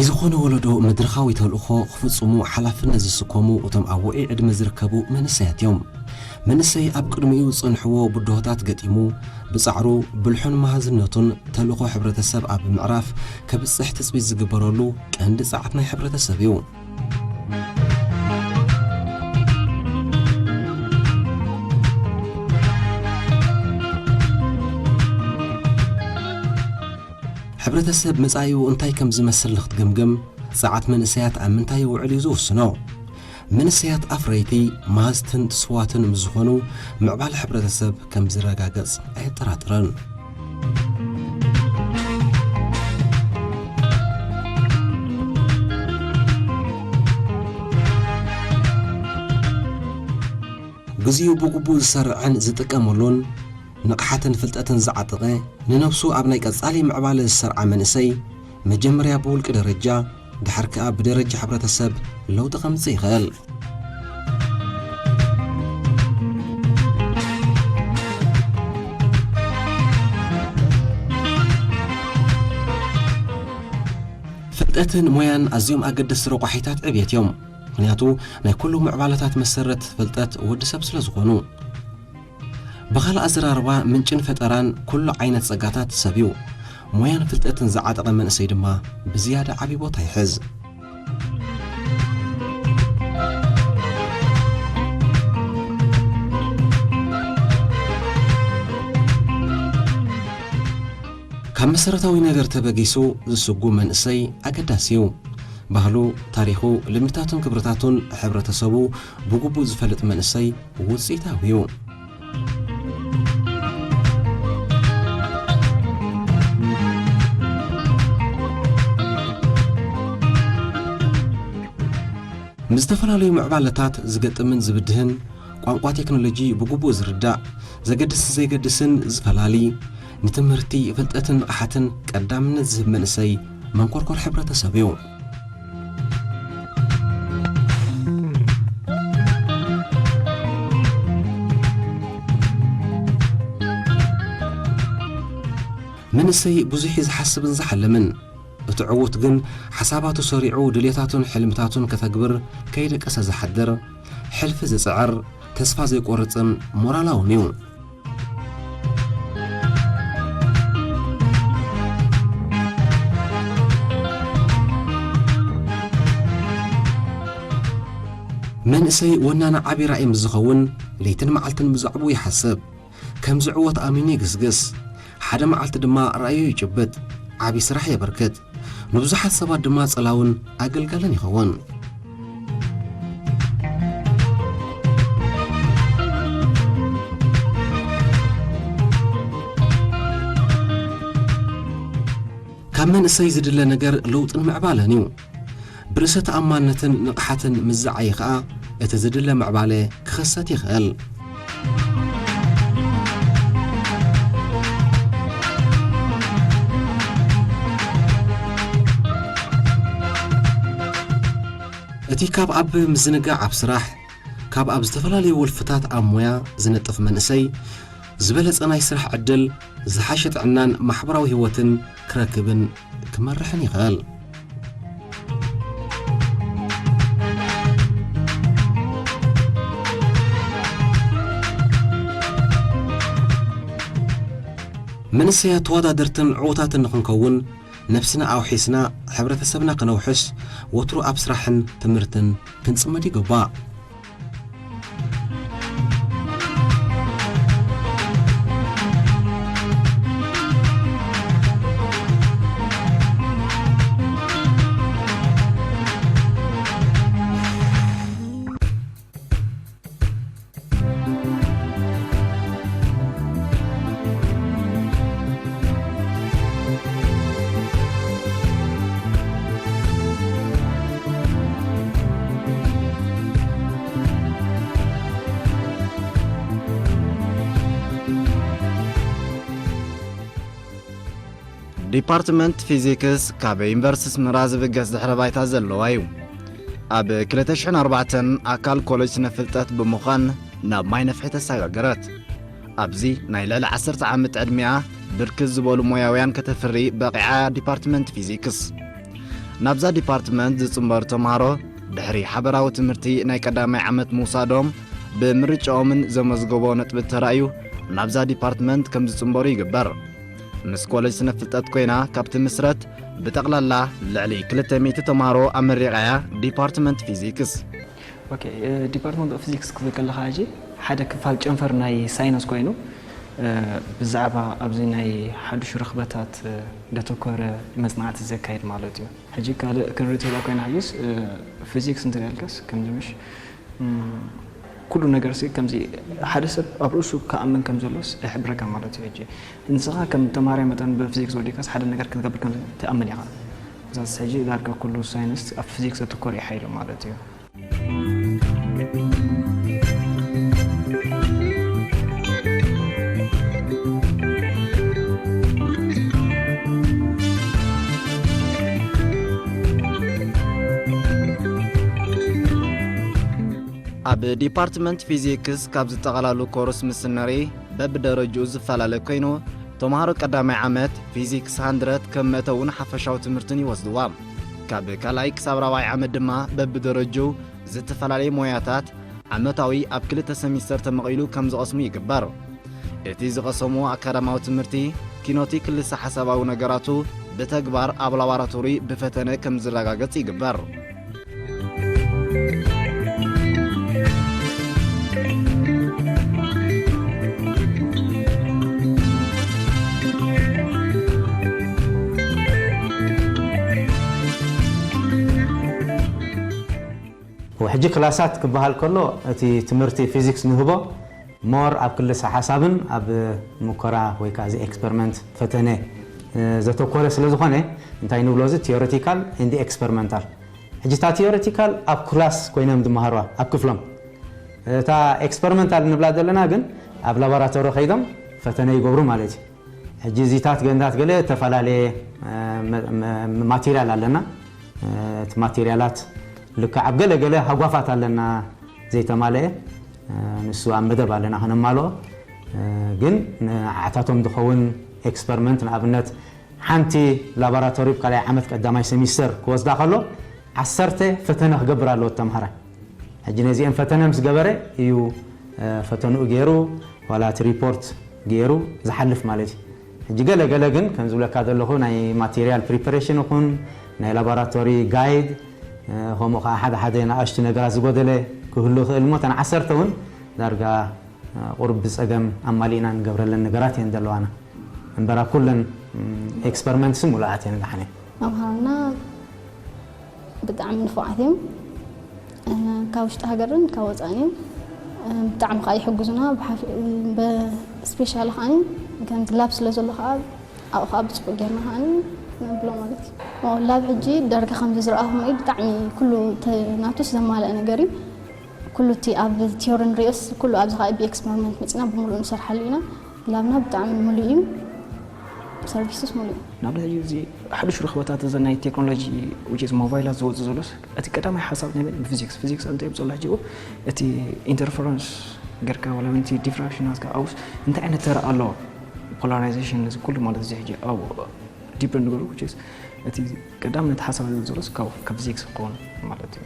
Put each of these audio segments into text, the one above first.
ዝኾነ ወለዶ መድረኻዊ ተልእኾ ክፍጽሙ ሓላፍነት ዝስከሙ እቶም ኣብ ውዑይ ዕድመ ዝርከቡ መንእሰያት እዮም። መንእሰይ ኣብ ቅድሚኡ ዝጸንሕዎ ብድሆታት ገጢሙ፣ ብጻዕሩ፣ ብልሑን መሃዝነቱን ተልእኾ ሕብረተሰብ ኣብ ምዕራፍ ከብጽሕ ትጽቢት ዝግበረሉ ቀንዲ ጸዓት ናይ ሕብረተሰብ እዩ። ሕብረተሰብ መጻኢኡ እንታይ ከም ዝመስል ንክትግምግም፣ ጸዓት መንእሰያት ኣብ ምንታይ ይውዕል እዩ ዝውስኖ። መንእሰያት ኣፍረይቲ፣ መሃዝትን ትስዋትን ምስ ዝኾኑ፣ ምዕባለ ሕብረተሰብ ከም ዝረጋገጽ ኣየጠራጥርን። ግዜኡ ብግቡእ ዝሰርዕን ዝጥቀመሉን፣ ንቕሓትን ፍልጠትን ዝዓጠቐ፣ ንነብሱ ኣብ ናይ ቀጻሊ ምዕባለ ዝሰርዓ መንእሰይ፣ መጀመርያ ብውልቂ ደረጃ፣ ድሓር ከኣ ብደረጃ ሕብረተሰብ ለውጢ ከምጽእ ይኽእል። ፍልጠትን ሞያን ኣዝዮም ኣገደስቲ ረቋሒታት ዕብየት እዮም። ምኽንያቱ፣ ናይ ኩሉ ምዕባለታት መሰረት ፍልጠት ወዲ ሰብ ስለ ዝኾኑ። ብኻልእ ኣዘራርባ፣ ምንጭን ፈጠራን ኩሉ ዓይነት ጸጋታት ሰብ እዩ። ሞያን ፍልጠትን ዝዓጠቐ መንእሰይ ድማ ብዝያዳ ዓቢ ቦታ ይሕዝ። ካብ መሰረታዊ ነገር ተበጊሱ ዝስጉ መንእሰይ ኣገዳሲ እዩ። ባህሉ፣ ታሪኹ፣ ልምድታቱን ክብርታቱን ሕብረተሰቡ ብግቡእ ዝፈልጥ መንእሰይ ውጽኢታዊ እዩ። ምስ ዝተፈላለዩ ምዕባለታት ዝገጥምን ዝብድህን፣ ቋንቋ ቴክኖሎጂ ብግቡእ ዝርዳእ፣ ዘገድስን ዘይገድስን ዝፈላሊ፣ ንትምህርቲ፣ ፍልጠትን ንቕሓትን ቀዳምነት ዝህብ መንእሰይ መንኮርኮር ሕብረተሰብ እዩ። መንእሰይ ብዙሕ እዩ ዝሓስብን ዝሓልምን። እቲ ዕዉት ግን ሓሳባቱ ሰሪዑ ድሌታቱን ሕልምታቱን ከተግብር ከይደቀሰ ዝሓድር፣ ሕልፊ ዝጽዕር፣ ተስፋ ዘይቆርጽን ሞራላውን እዩ። መንእሰይ ወናኒ ዓቢ ራእይ ምስ ዝኸውን፣ ለይትን መዓልትን ብዛዕባኡ ይሓስብ። ከም ዝዕወት ኣሚኑ ይግስግስ። ሓደ መዓልቲ ድማ ራእዩ ይጭብጥ፣ ዓቢ ስራሕ የበርክት። ንብዙሓት ሰባት ድማ ጽላውን ኣገልጋልን ይኸውን። ካብ መንእሰይ ዝድለ ነገር ለውጥን ምዕባለን እዩ። ብርእሰ ተኣማንነትን ንቕሓትን ምስ ዝዓየ ኸኣ፣ እቲ ዝድለ ምዕባለ ክኽሰት ይኽእል። እቲ ካብ ኣብ ምዝንጋዕ ኣብ ስራሕ፣ ካብ ኣብ ዝተፈላለዩ ወልፍታት ኣብ ሞያ ዝነጥፍ መንእሰይ፣ ዝበለጸ ናይ ስራሕ ዕድል፣ ዝሓሸ ጥዕናን ማሕበራዊ ህይወትን ክረክብን ክመርሕን ይኽእል። መንእሰያት ተወዳደርትን ዕዉታትን ንኽንከውን፣ ነብስና ኣውሒስና ሕብረተሰብና ክነውሕስ፣ ወትሩ ኣብ ስራሕን ትምህርትን ክንጽመድ ይግባእ። ዲፓርትመንት ፊዚክስ ካብ ዩኒቨርሲቲ ኣስመራ ዝብገስ ድሕረ ባይታ ዘለዋ እዩ። ኣብ ክልተ ሽሕን ኣርባዕተን ኣካል ኮሌጅ ስነ ፍልጠት ብምዃን ናብ ማይ ነፍሒ ተሰጋገረት። ኣብዚ ናይ ልዕሊ ዓሰርተ ዓመት ዕድሚኣ ብርክት ዝበሉ ሞያውያን ከተፍሪ በቒዓ ዲፓርትመንት ፊዚክስ። ናብዛ ዲፓርትመንት ዝጽንበሩ ተምሃሮ ድሕሪ ሓበራዊ ትምህርቲ ናይ ቀዳማይ ዓመት ምውሳዶም ብምርጫኦምን ዘመዝገቦ ነጥቢ ተራእዩ ናብዛ ዲፓርትመንት ከም ዝጽንበሩ ይግበር። ምስ ኮሌጅ ስነ ፍልጠት ኮይና ካብ ትምስረት ብጠቕላላ ልዕሊ ክልተ ሚእቲ ተምሃሮ ኣመሪቓያ ዲፓርትመንት ፊዚክስ። ኦኬ፣ ዲፓርትመንት ኦፍ ፊዚክስ ክትብል ከለኻ ሕጂ ሓደ ክፋል ጨንፈር ናይ ሳይንስ ኮይኑ ብዛዕባ ኣብዚ ናይ ሓዱሽ ርኽበታት ደተኮረ መጽናዕቲ ዘካይድ ማለት እዩ። ሕጂ ካልእ ክንርኢ ተላ ኮይና ሕጂስ ፊዚክስ እንትሪኣልካስ ከምዚ ምሽ ኩሉ ነገር ሲ ከምዚ ሓደ ሰብ ኣብ ርእሱ ክኣምን ከም ዘሎስ ይሕብረካ ማለት እዩ። ሕጂ ንስኻ ከም ተማሃራይ መጠን ብፊዚክስ ወዲካስ ሓደ ነገር ክትገብር ከም ትኣምን ኢኻ። እዛስ ሕጂ ዳርጋ ኩሉ ሳይንስ ኣብ ፊዚክስ ዘተኮረ እዩ ሓይሉ ማለት እዩ። ኣብ ዲፓርትመንት ፊዚክስ ካብ ዝጠቓላሉ ኮርስ ምስ ንርኢ በብደረጅኡ ዝፈላለ ኮይኑ ተምሃሮ ቀዳማይ ዓመት ፊዚክስ ሃንድረት ከም መእተውን ሓፈሻዊ ትምህርትን ይወስድዋ። ካብ ካልኣይ ክሳብ ራብዓይ ዓመት ድማ በብደረጅኡ ዝተፈላለየ ሞያታት ዓመታዊ ኣብ ክልተ ሰሚስተር ተመቒሉ ከም ዝቐስሙ ይግበር። እቲ ዝቐሰምዎ ኣካዳማዊ ትምህርቲ ኪኖቲ ክልሰ ሓሳባዊ ነገራቱ ብተግባር ኣብ ላቦራቶሪ ብፈተነ ከም ዝረጋገጽ ይግበር። ሕጂ ክላሳት ክበሃል ከሎ እቲ ትምህርቲ ፊዚክስ ንህቦ ሞር ኣብ ክልሰ ሓሳብን ኣብ ሙከራ ወይ ከዓ እዚ ኤክስፐሪመንት ፈተነ ዘተኮረ ስለ ዝኾነ እንታይ ንብሎ እዚ ቲዮሪቲካል ኤንድ ኤክስፐሪመንታል። ሕጂ እታ ቲዮሪቲካል ኣብ ክላስ ኮይኖም ዝመሃርዋ ኣብ ክፍሎም፣ እታ ኤክስፐሪመንታል ንብላ ዘለና ግን ኣብ ላቦራቶሪ ከይዶም ፈተነ ይገብሩ ማለት እዩ። ሕጂ እዚታት ገንታት ገለ ዝተፈላለየ ማቴሪያል ኣለና። እቲ ማቴሪያላት ልክዕ ኣብ ገለ ገለ ሃጓፋት ኣለና ዘይተማለአ፣ ንሱ ኣብ መደብ ኣለና ከነማልኦ። ግን ንዓታቶም ዝኸውን ኤክስፐሪመንት ንኣብነት ሓንቲ ላቦራቶሪ ኣብ ካልኣይ ዓመት ቀዳማይ ሰሚስተር ክወስዳ ከሎ ዓሰርተ ፈተነ ክገብር ኣለዎ ተምሃራይ። ሕጂ ነዚአን ፈተነ ምስ ገበረ እዩ ፈተንኡ ገይሩ ዋላ እቲ ሪፖርት ገይሩ ዝሓልፍ ማለት እዩ። ሕጂ ገለ ገለ ግን ከም ዝብለካ ዘለኹ ናይ ማቴሪያል ፕሪፓሬሽን ይኹን ናይ ላቦራቶሪ ጋይድ ከምኡ ከዓ ሓደ ሓደ ንኣሽቱ ነገራት ዝጎደለ ክህሉ ይኽእል እሞ እተን ዓሰርተ እውን ዳርጋ ቁሩብ ብፀገም ኣማሊእና ንገብረለን ነገራት እየን ዘለዋና። እምበራ ኩለን ኤክስፐሪመንትስ ሙሉኣት እየን ዝሓነ። መምሃርና ብጣዕሚ ንፉዓት እዮም። ካብ ውሽጢ ሃገርን ካብ ወፃእን እዮም። ብጣዕሚ ከዓ ይሕግዙና። ብስፔሻሊ ከዓ ከምዚ ላብ ስለ ዘሎ ከዓ ኣብኡ ከዓ ብፅቡቅ ጌርና ከዓ ነብሎ ማለት እዩ። ላብ ሕጂ ዳርጋ ከምዚ ዝረኣኹም እዩ ብጣዕሚ ኩሉ ናቱስ ዘማለአ ነገር እዩ። ኩሉ እቲ ኣብ ቲዮሪ ንሪኦስ ኩሉ ኣብዚ ከዓ ብኤክስፐሪመንት መፂና ብምሉእ ንሰርሓሉ ኢና። ላብና ብጣዕሚ ሙሉእ እዩ። ሰርቪስስ ሙሉእ እዩ። ንኣብነት ሕጂ እዚ ሓዱሽ ርኽበታት እዚ ናይ ቴክኖሎጂ ውፅኢት ሞባይላት ዝወፅእ ዘሎስ እቲ ቀዳማይ ሓሳብ ናይ መን ብፊዚክስ ፊዚክስ እንታይ ብፅሎ ሕጂ እቲ ኢንተርፈረንስ ገርካ ዋላ እቲ ዲፍራክሽን ናትካ ኣብስ እንታይ ዓይነት ተራ ኣለዎ? ፖላራይዜሽን እዚ ኩሉ ማለት እዚ ሕጂ ኣብ ዲፕ ንገሩ እቲ ቀዳምነት ሓሳብ ዘሎስ ካብ ፊዚክስ ክኸውን ማለት እዩ።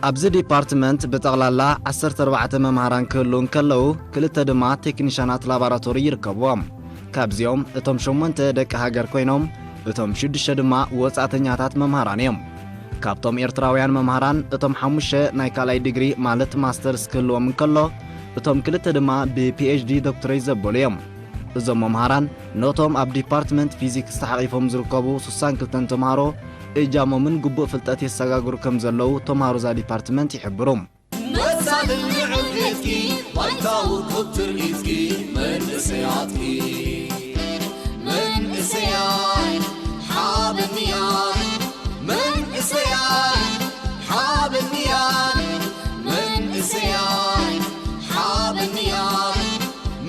ኣብዚ ዲፓርትመንት ብጠቕላላ ዓሰርተ ኣርባዕተ መምሃራን ክህልዉ እንከለዉ ክልተ ድማ ቴክኒሻናት ላባራቶሪ ይርከብዎም። ካብዚኦም እቶም ሸሞንተ ደቂ ሃገር ኮይኖም እቶም ሽዱሽተ ድማ ወጻእተኛታት መምሃራን እዮም። ካብቶም ኤርትራውያን መምሃራን እቶም ሓሙሽተ ናይ ካልኣይ ዲግሪ ማለት ማስተርስ ክህልዎም እንከሎ እቶም ክልተ ድማ ብ ፒ ኤች ዲ ዶክትሬት ዘበሉ እዮም። እዞም መምሃራን ነቶም ኣብ ዲፓርትመንት ፊዚክስ ተሓቒፎም ዝርከቡ ስሳን ክልተን ተምሃሮ እጃሞምን ግቡእ ፍልጠት የሰጋግሩ ከም ዘለዉ ተምሃሮ እዛ ዲፓርትመንት ይሕብሩ። መሳልን ንዕብትኪ ባይታዊ ክብ ትርኢትኪ መንእሰያትኪ መንእሰያት ሓበንያ መንእሰያት ሓበንያ መንእሰያት ሓበንያ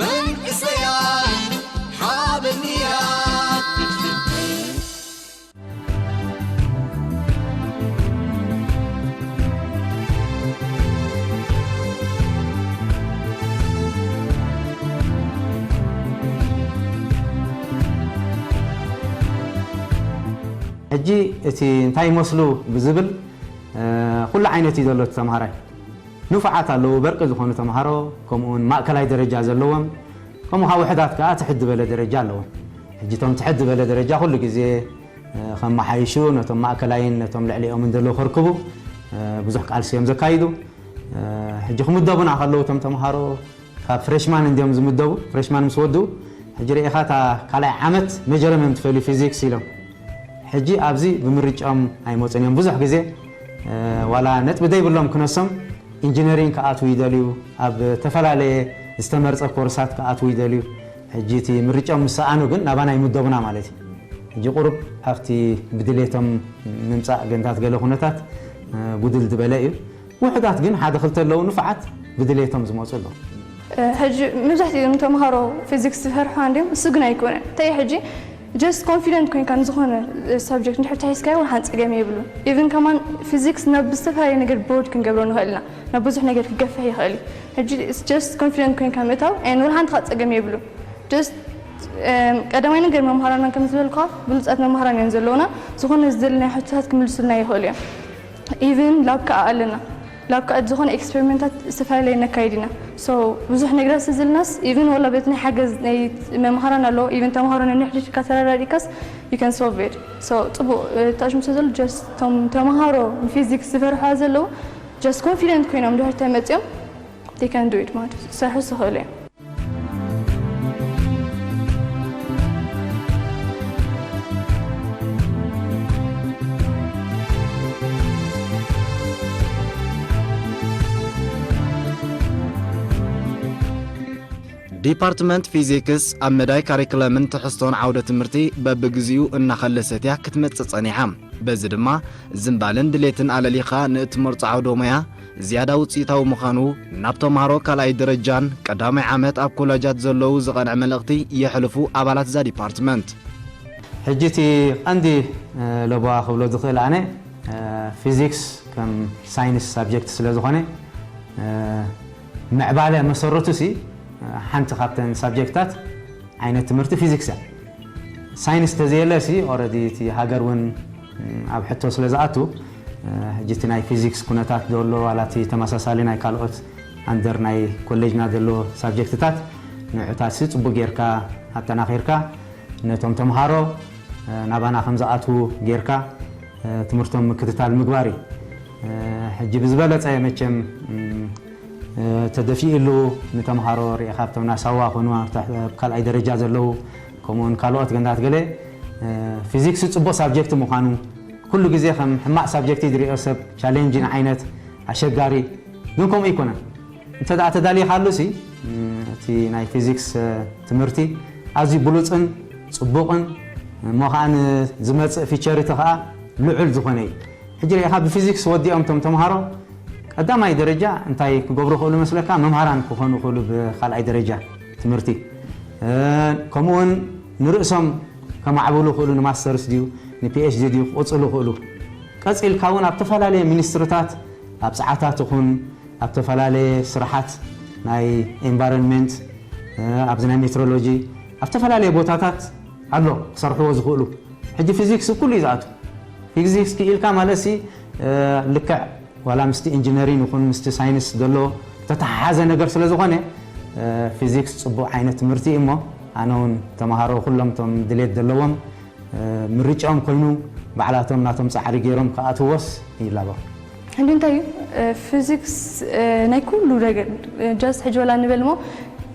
መንእሰያት ሓበንያ ሕጂ እቲ እንታይ ይመስሉ ብዝብል ኩሉ ዓይነት እዩ ዘሎ ተምሃራይ። ንፉዓት ኣለዉ፣ በርቂ ዝኾኑ ተምሃሮ፣ ከምኡውን ማእከላይ ደረጃ ዘለዎም፣ ከምኡ ከዓ ውሕዳት ከዓ ትሕት ዝበለ ደረጃ ኣለዎም። ሕጂ እቶም ትሕት ዝበለ ደረጃ ኩሉ ግዜ ከመሓይሹ ነቶም ማእከላይን ነቶም ልዕሊኦምን ዘለዉ ከርክቡ ብዙሕ ቃልሲ እዮም ዘካይዱ። ሕጂ ክምደቡና ከለዉ እቶም ተምሃሮ ካብ ፍሬሽማን እንዲዮም ዝምደቡ። ፍሬሽማን ምስ ወድኡ ሕጂ ርኢኻ እታ ካልኣይ ዓመት መጀረም እዮም ትፈልዩ ፊዚክስ ኢሎም። ሕጂ ኣብዚ ብምርጫኦም ኣይመፁን እዮም። ብዙሕ ግዜ ዋላ ነጥቢ ዘይብሎም ክነሶም ኢንጂነሪንግ ክኣትዉ ይደልዩ፣ ኣብ ዝተፈላለየ ዝተመርፀ ኮርሳት ክኣትዉ ይደልዩ። ሕጂ እቲ ምርጫኦም ምስ ሰኣኑ ግን ናባና ይምደቡና ማለት እዩ። ሕጂ ቁሩብ ኣብቲ ብድሌቶም ምምፃእ ገንታት ገለ ኩነታት ጉድል ዝበለ እዩ። ውሕዳት ግን ሓደ ክልተ ኣለዉ ንፉዓት ብድሌቶም ዝመፁ ኣለዉ። ሕጂ መብዛሕትኦም ተምሃሮ ፊዚክስ ዝፈርሑ እንዲም እሱ ግን ኣይኮነን። እንታይ ሕጂ ጀስት ኮንፊደንት ኮይንካ ንዝኾነ ሳብጀክት እንድሕር ተሒዝካዮ ወላ ሓንቲ ፀገም የብሉን። ኢቭን ከማን ፊዚክስ ናብ ዝተፈላለየ ነገር ብሮድ ክንገብሮ ንኽእል ኢና። ናብ ብዙሕ ነገር ክገፍሕ ይኽእል እዩ። ሕጂ ጀስት ኮንፊደንት ኮይንካ ምእታው ን ወላ ሓንቲ ከዓ ፀገም የብሉን። ጀስት ቀዳማይ ነገር መምሃራና ከም ዝበልኳ ብሉፃት መምሃራን እዮም ዘለውና። ዝኾነ ዝደለናዮ ሕቶታት ክምልሱልና ይኽእሉ እዮም። ኢቭን ላብ ከዓ ኣለና። ላብ ከዓ ዝኾነ ኤክስፐሪመንታት ዝተፈላለየ ነካይድ ኢና። ሶ ብዙሕ ነገራት ስለ ዘለናስ ኢቭን ወላ በቲ ናይ ሓገዝ ናይ መምሃራን ኣለዎ። ኢቭን ተምሃሮ ነንሕድሕድካ ተረዳዲእካስ you can solve it። ሶ ፅቡቕ ተሽምሶ ዘሎ ጀስት ቶም ተምሃሮ ንፊዚክስ ዝፈርሕዋ ዘለዉ ጀስት ኮንፊደንት ኮይኖም ድሕር ተመፅኦም they can do it ማለት እዩ። ክሰርሑ ዝኽእሉ እዮም። ዲፓርትመንት ፊዚክስ ኣብ መዳይ ካሪክለምን ትሕዝቶን ዓውደ ትምህርቲ በብግዚኡ እናኸለሰት እያ ክትመጽእ ጸኒሓ። በዚ ድማ ዝንባለን ድሌትን ኣለሊኻ ንእትመርጾ ዓውደ ሞያ ዝያዳ ውጽኢታዊ ምዃኑ ናብ ተምሃሮ ካልኣይ ደረጃን ቀዳማይ ዓመት ኣብ ኮለጃት ዘለዉ ዝቐንዐ መልእኽቲ የሕልፉ ኣባላት እዛ ዲፓርትመንት። ሕጂ እቲ ቀንዲ ለበዋ ክብሎ ዝኽእል ኣነ ፊዚክስ ከም ሳይንስ ሳብጀክት ስለ ዝኾነ ምዕባለ መሰረቱ ሲ ሓንቲ ካብተን ሳብጀክታት ዓይነት ትምህርቲ ፊዚክስ እያ። ሳይንስ ተዘየለ ሲ ኦረዲ እቲ ሃገር እውን ኣብ ሕቶ ስለ ዝኣቱ ሕጂ እቲ ናይ ፊዚክስ ኩነታት ዘሎ ዋላ እቲ ተመሳሳሊ ናይ ካልኦት ኣንደር ናይ ኮሌጅና ዘሎ ሳብጀክትታት ንዑታት ሲ ፅቡቅ ጌርካ ኣጠናኺርካ ነቶም ተምሃሮ ናባና ከም ዝኣትዉ ጌርካ ትምህርቶም ምክትታል ምግባር እዩ። ሕጂ ብዝበለፀ መቸም ተደፊእሉ ንተምሃሮ ርኢኻ ኣብቶም ናሳዋ ኮኑ ኣብ ካልኣይ ደረጃ ዘለዉ ከምኡውን ካልኦት ገንዳት ገለ ፊዚክስ ፅቡቅ ሳብጀክት ምዃኑ ኩሉ ግዜ ከም ሕማቅ ሳብጀክት ዝሪኦ ሰብ ቻሌንጅን ዓይነት ኣሸጋሪ ግን ከምኡ ኣይኮነን። እንተ ደኣ ተዳሊኻሉ ሲ እቲ ናይ ፊዚክስ ትምህርቲ ኣዝዩ ብሉፅን ፅቡቕን እሞ ከዓ ንዝመፅእ ፊቸሪቲ ከዓ ልዑል ዝኾነ እዩ። ሕጂ ርኢኻ ብፊዚክስ ወዲኦም እቶም ተምሃሮ ቀዳማይ ደረጃ እንታይ ክገብሩ ክእሉ መስለካ? መምሃራን ክኾኑ ክእሉ ብካልኣይ ደረጃ ትምህርቲ ከምኡውን ንርእሶም ከማዕብሉ ክእሉ ንማስተርስ ድዩ ንፒኤችዲ ድዩ ክቕፅሉ ክእሉ ቀፂልካ እውን ኣብ ተፈላለየ ሚኒስትርታት ኣብ ፀዓታት ይኹን ኣብ ተፈላለየ ስራሓት ናይ ኤንቫይሮንመንት ኣብዚ ናይ ሜትሮሎጂ ኣብ ተፈላለየ ቦታታት ኣሎ ክሰርሕዎ ዝኽእሉ። ሕጂ ፊዚክስ ኩሉ እዩ ዝኣቱ። ፊዚክስ ክኢልካ ማለት ሲ ልክዕ ዋላ ምስቲ ኢንጂነሪን ይኹን ምስቲ ሳይንስ ዘሎ ተተሓሓዘ ነገር ስለ ዝኾነ ፊዚክስ ፅቡቕ ዓይነት ትምህርቲ እዩ እሞ ኣነ እውን ተምሃሮ ኩሎም እቶም ድሌት ዘለዎም ምርጫኦም ኮይኑ ባዕላቶም ናቶም ፃዕሪ ገይሮም ክኣትዎስ ይላቦ። ሕጂ እንታይ እዩ ፊዚክስ ናይ ኩሉ ነገር ጃስት ሕጂ ወላ ንበል እሞ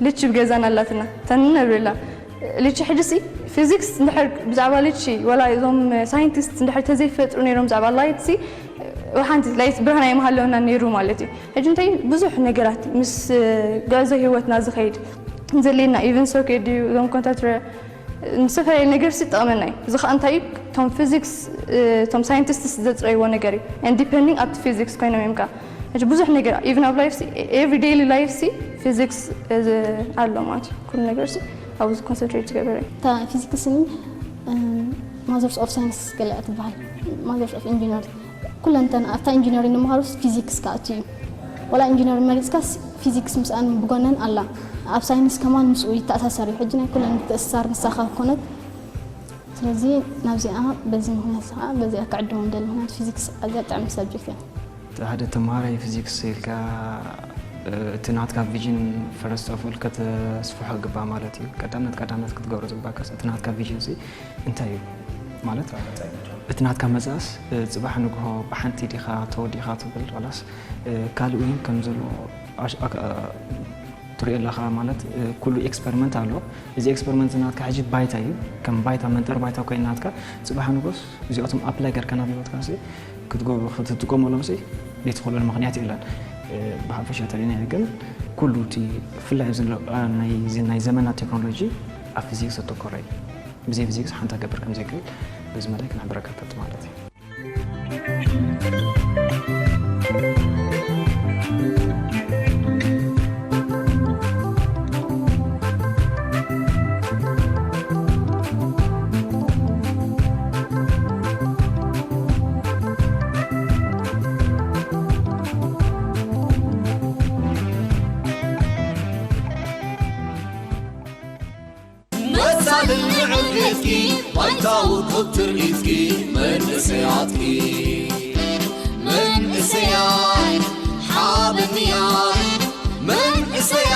ልቺ ብገዛና ኣላትና ተንነብርላ ልቺ ሕጂ ሲ ፊዚክስ እንድሕር ብዛዕባ ልቺ ወላ እዞም ሳይንቲስት እንድሕር ተዘይፈጥሩ ነይሮም ብዛዕባ ላይት ሲ ሓንቲ ላይት ብርሃን ኣይምሃለወና ነይሩ ማለት እዩ። ሕጂ እንታይ ብዙሕ ነገራት ምስ ጉዕዞ ህይወትና ዝኸይድ ዘድልየና ኢቨን ሶኬት ድዩ እዞም ኮንታክተር ንዝተፈላለየ ነገር ሲ ይጠቕመና እዩ። እዚ ከዓ እንታይ እዩ እቶም ፊዚክስ እቶም ሳይንቲስትስ ዘፅረይዎ ነገር እዩ። And depending ኣብቲ ፊዚክስ ኮይኖም እዮም ከዓ ሕጂ ብዙሕ ነገር ኢቨን ኣብ ላይፍ ሲ every daily life ሲ ፊዚክስ ኣሎ ማለት እዩ። ኩሉ ነገር ሲ ኣብዚ ኮንሰንትሬት ዝገበረ እዩ። እታ ፊዚክስ ኒ ማዘርስ ኦፍ ሳይንስ ገለ ትበሃል ማዘርስ ኦፍ ኢንጂነር ኩለንተን ኣብታ ኢንጂነሪንግ ንምሃሮስ ፊዚክስ ክኣቱ እዩ። ዋላ ኢንጂነሪንግ መሪፅካስ ፊዚክስ ምስኣን ብጎነን ኣላ። ኣብ ሳይንስ ከማን ምስኡ ይተኣሳሰር እዩ። ሕጂ ናይ ኩለን ምትእስሳር ንሳ ካብ ኮነት ስለዚ ናብዚኣ በዚ ምክንያት ከዓ በዚኣ ክዕድሞ ደሊ ምክንያት ፊዚክስ ኣዝያ ጥዕምቲ ሳብጀክት እያ። ሓደ ተምሃራይ ፊዚክስ ኢልካ እቲ ናትካ ቪዥን ፈረስት ኦፍ ኦል ከተስፍሖ ግባ ማለት እዩ። ቀዳምነት ቀዳምነት ክትገብሮ ዝግባካስ እቲ ናትካ ቪዥን ሲ እንታይ እዩ ማለት እቲ ናትካ መፅኣስ ፅባሕ ንግሆ ብሓንቲ ዲኻ ተወዲኻ ትብል ዋላስ ካልእ እውን ከም ዘሎ ትሪኦ ኣለኻ ማለት ኩሉ ኤክስፐሪመንት ኣሎ። እዚ ኤክስፐሪመንት ናትካ ሕጂ ባይታ እዩ፣ ከም ባይታ መንጠር ባይታ ኮይኑ ናትካ። ፅባሕ ንጎስ እዚኣቶም ኣፕላይ ገርካ ናብ ህይወትካ ክትትጥቀመሎም ሲ ዘይትኽእለሉ ምክንያት የለን። ብሓፈሻ ተሪእናዮ ግን ኩሉ እቲ ብፍላይ ኣብዚ ናይ ዘመና ቴክኖሎጂ ኣብ ፊዚክስ ዘተኮረ እዩ። ብዘይ ፊዚክስ ሓንቲ ክገብር ከም ዘይክእል በዚ መዳይ ክነሕብረካ ፈልጥ ማለት እዩ። መሳልን ንዕቤትኪ ባይታዊ ክብ ትርኢትኪ መንእሰያትኪ መንእሰያት ሓበንያ መንእሰያ